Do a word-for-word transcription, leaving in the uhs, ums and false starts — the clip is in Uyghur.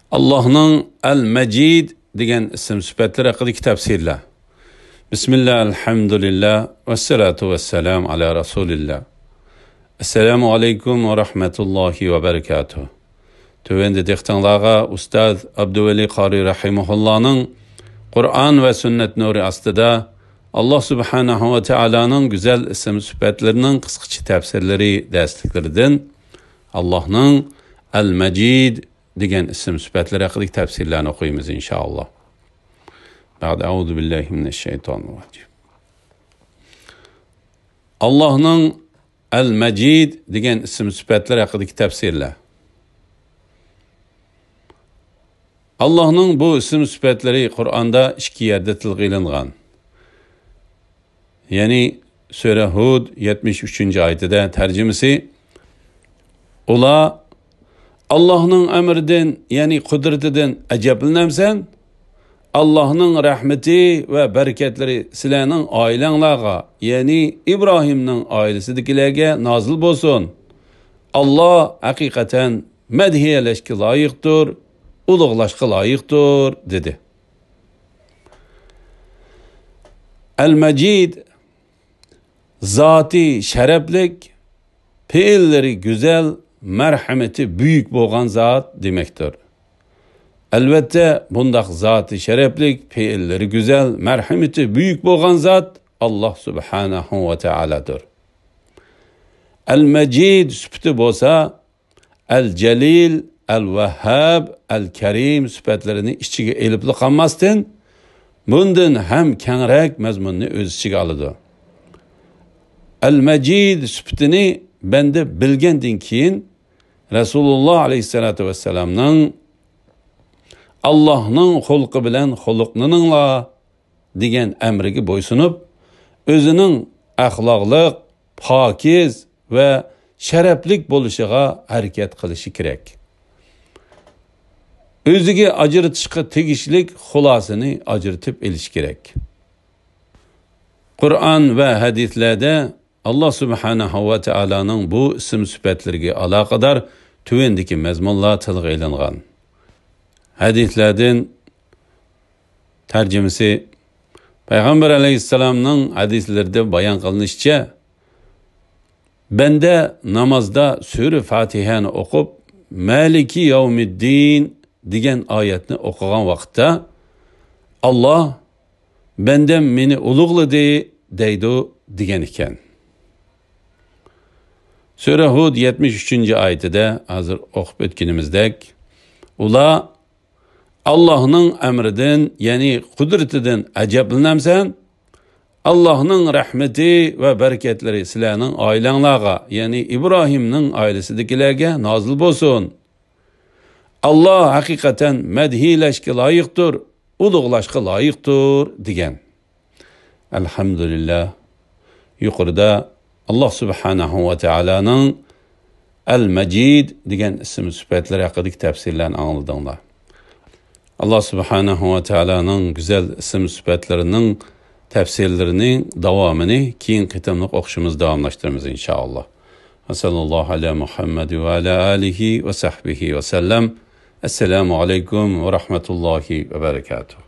ئاللاھنىڭ ئەل-مەجىد دېگەن ئىسىم سۈپەتلىرى ھەققىدىكى تەپسىرلەر. بىسمىللا، ئەلھەمدۇلىللا، ۋەسسالاتۇ ۋەسسالامۇ ئالا رەسۇلىللا. ئەسسالامۇ ئەلەيكۇم ۋە رەھمەتۇللاھى ۋە بەرىكاتۇھ. تۆۋەندە دىققىتىڭلارغا ئۇستاز ئابدۇۋەلى قارى رەھىمەھۇللانىڭ قۇرئان ۋە سۈننەت نۇرى ئاستىدا ئاللاھ سۇبھانەھۇ ۋە تائالانىڭ گۈزەل ئىسىم سۈپەتلىرىنىڭ قىسقىچە تەپسىرلىرى دەرسلىكلىرىدىن ئاللاھنىڭ ئەل-مەجىد دېگەن ئىسىم سۈپەتلىرى ھەققىدىكى تەپسىرلەرنى ئوقۇيمىز، ئىنشائاللاھ. بەئدە، ئەئۇزۇ بىللاھى مىنەششەيتانىررەجىم. ئاللاھنىڭ ئەل-مەجىد دېگەن ئىسىم سۈپەتلىرى ھەققىدىكى تەپسىرلەر. ئاللاھنىڭ بۇ ئىسىم سۈپەتلىرى قۇرئاندا ئىككى يەردە تىلغا ئېلىنغان. يەنى سۈرە ھۇد يەتمىش ئۈچىنچى ئايىتىدە، تەرجىمىسى: ئۇلار ئاللاھنىڭ ئەمرىدىن، يەنى قۇدرىتىدىن ئەجەبلىنەمسەن؟ ئاللاھنىڭ رەھمىتى ۋە بەرىكەتلىرى سىلەرنىڭ ئائىلەڭلارغا، يەنى ئىبراھىمنىڭ ئائىلىسىدىكىلەرگە نازىل بولسۇن. ئاللاھ ھەقىقەتەن مەدھىيەلەشكە لايىقتۇر، ئۇلۇغلاشقا لايىقتۇر، دېدى. ئەل-مەجىد، زاتى شەرەپلىك، پېئىللىرى گۈزەل، مەرھەمىتى بۈيۈك بولغان زات دېمەكتۇر. ئەلۋەتتە، بۇنداق زاتى شەرەپلىك، پېئىللىرى گۈزەل، مەرھەمىتى بۈيۈك بولغان زات ئاللاھ سۇبھانەھۇ ۋە تائالادۇر. ئەل-مەجىد سۈپىتى بولسا، ئەل-جەلىل، ئەل-ۋەھھاب، ئەل-كەرىم سۈپەتلىرىنى ئىچىگە ئېلىپلا قالماستىن، بۇندىن ھەم كەڭرەك مەزمۇننى ئۆز ئىچىگە ئالىدۇ. ئەل-مەجىد سۈپىتىنى بەندە بىلگەندىن كېيىن، رەسۇلۇللاھ ئەلەيھىسسالاتۇ ۋەسسالامنىڭ «ئاللاھنىڭ خۇلقى بىلەن خۇلۇقلىنىڭلار» دېگەن ئەمرىگە بويسۇنۇپ، ئۆزىنىڭ ئەخلاقلىق، پاكىز ۋە شەرەپلىك بولۇشىغا ھەرىكەت قىلىشى كېرەك. ئۆزىگە ئاجرىتىشقا تېگىشلىك خۇلاسىنى ئاجرىتىپ ئېلىشى كېرەك. قۇرئان ۋە ھەدىسلەردە ئاللاھ سۇبھانەھۇ ۋە تائالانىڭ بۇ ئىسىم سۈپەتلىرىگە ئالاقىدار تۆۋەندىكى مەزمۇنلار تىلغا ئېلىنغان. ھەدىسلەردىن تەرجىمىسى: پەيغەمبەر ئەلەيھىسسالامنىڭ ھەدىسلىرىدە بايان قىلىنىشىچە، بەندە نامازدا سۈرە فاتىھەنى ئوقۇپ، مالىكى يەۋمىددىن دېگەن ئايەتنى ئوقۇغان ۋاقىتتا، ئاللاھ «بەندەم مېنى ئۇلۇغلىدى» دەيدۇ، دېگەن ئىكەن. سۈرە ھۇد يەتمىش ئۈچىنچى ئايىتىدە، ھازىر ئوقۇپ ئۆتكىنىمىزدەك، ئۇلار «ئاللاھنىڭ ئەمرىدىن، يەنى قۇدرىتىدىن ئەجەبلىنەمسەن؟ ئاللاھنىڭ رەھمىتى ۋە بەرىكەتلىرى سىلەرنىڭ ئائىلەڭلارغا، يەنى ئىبراھىمنىڭ ئائىلىسىدىكىلەرگە نازىل بولسۇن. ئاللاھ ھەقىقەتەن مەدھىيلەشكە لايىقتۇر، ئۇلۇغلاشقا لايىقتۇر» دېگەن. ئەلھەمدۇلىللا. يۇقىرىدا ئاللاھ سۇبھانەھۇ ۋە تائالانىڭ ئەل-مەجىد دېگەن ئىسىم سۈپەتلىرى ھەققىدىكى تەپسىرلەرنى ئاڭلىدىڭلار. ئاللاھ سۇبھانەھۇ ۋە تائالانىڭ گۈزەل ئىسىم سۈپەتلىرىنىڭ تەپسىرلىرىنى، داۋامىنى كېيىنكى قېتىملىق ئوقۇشىمىزدا داۋاملاشتۇرىمىز، ئىنشائاللاھ. ۋە سەللەللاھۇ ئەلا مۇھەممەد ۋە ئەلا ئالىھى ۋە سەھبىھى ۋە سەللەم. ئەسسالامۇ ئەلەيكۇم ۋە رەھمەتۇللاھى ۋە بەرىكاتۇھ.